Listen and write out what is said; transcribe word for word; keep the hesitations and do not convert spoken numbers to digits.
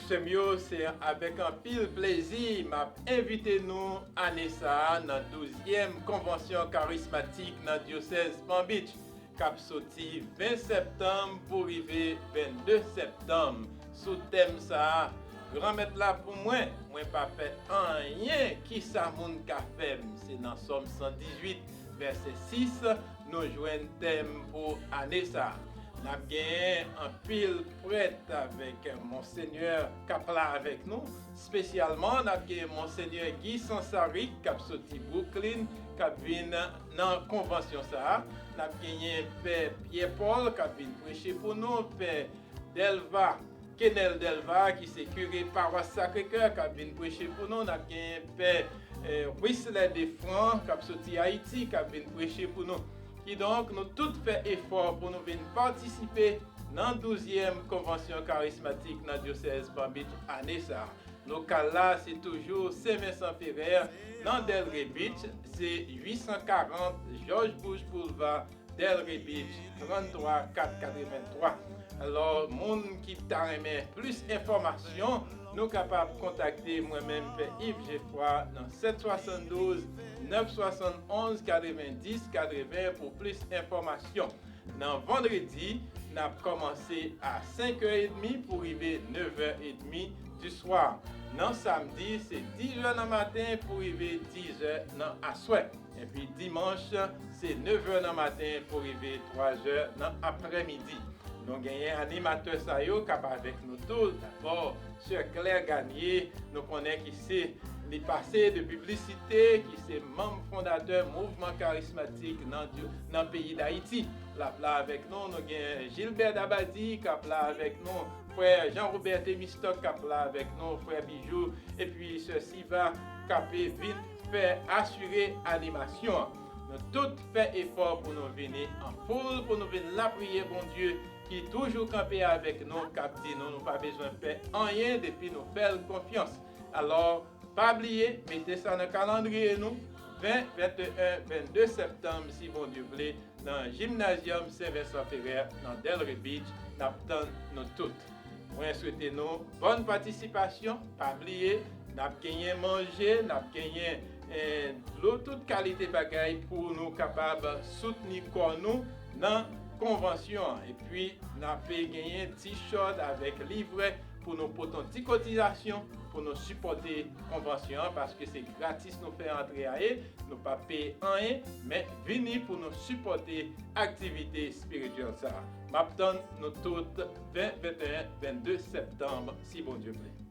Sè m yo, se avèk anpil plezi m ap envite nou ane sa a nan douzyèm konvansyon karismatik nan dyosèz Palm Beach, k ap soti ven septanm pou rive vennde septanm, sou tèm sa a, Granmèt la pou mwen, mwen pa pè anyen ki sa moun ka fè m. Se nan Sòm san dizuit, vèsè sis, nou jwenn tèm pou ane sa a. N ap genyen anpil prèt avèk Monsenyè k ap la avèk nou. Espesyalman, n ap genyen Monsenyè Guy Sansaric k ap soti Brooklyn, k ap vin nan konvansyon sa a. N ap genyen Pè Pierre Paul k ap vin preche pou nou, Pè Delva, Kenel Delva, ki se kire pawas Sacré-Cœur, k ap vin preche pou nou. N ap genyen Pè eh, Whistler Defranc, k ap soti Ayiti, k ap vin preche pou nou. Kidonk, nou tout fè efò pou nou vin patisipe nan douzyèm konvansyon karismatik nan dyosèz Palm Beach ane sa a. Lokal la, se toujou Sen Vensan Ferè, nan Delray Beach, se uit san karant George Bush Boulevard, Delray Beach, tranntwa kat katrevenntwa. Alò, moun ki ta renmen plis enfòmasyon, nou kapab kontakte mwen menm, Pè Yves Geffroy, nan sèt swasanndouz, nèf swasannonz, katrevendis, katreven pou plis enfòmasyon. Nan vandredi, n ap kòmanse a senk è edmi pou rive nèf è edmi di swa. Nan samdi, se diz è nan maten pou rive diz è nan aswè. Epi dimanch, se nèf è nan maten pou rive twa è nan aprèmidi. Nou genyen animatè sa yo k ap avèk nou tou. Dabò, Sè Claire Garnier, nou konnen ki se, li pase de piblisite, ki se manm fondatè Mouvman Karismatik nan, nan peyi Dayiti. L ap la avèk nou. Nou gen Gilbert Dabadi k ap la avèk nou. Frè Jean Robert Thémistocle k ap la avèk nou. Frè Bijou epi Sè Siva k ap vin fè asire animasyon an. Nou tout fè efò pou nou vini an foul, pou nou vin lapriyè Bondye ki toujou kanpe avèk nou, k ap di nou, nou pa bezwen pè anyen depi nou fè l konfyans. Alò, pa bliye, mete sa nan kalandriye nou, ven, venteyen, vennde septanm, si Bondye vle, nan Jimnazyòm Sen Vensan Ferè, nan Delray Beach, n ap tann nou tout. Mwen swete nou bòn patisipasyon. Pa bliye, n ap genyen manje, n ap genyen, eh, dlo, tout kalite bagay pou nou kapab soutni kò nou nan konvansyon an. Epi, n ap genyen T-shirt avèk livrè pou nou pote yon ti kotizasyon pou nou sipòte konvansyon an, paske se gratis nou fè antre a, e nou pa peye anyen, men vini pou nou sipòte aktivite espirityèl sa a. M ap tann nou tout ven, venteyen, vennde septanm, si Bondye vle.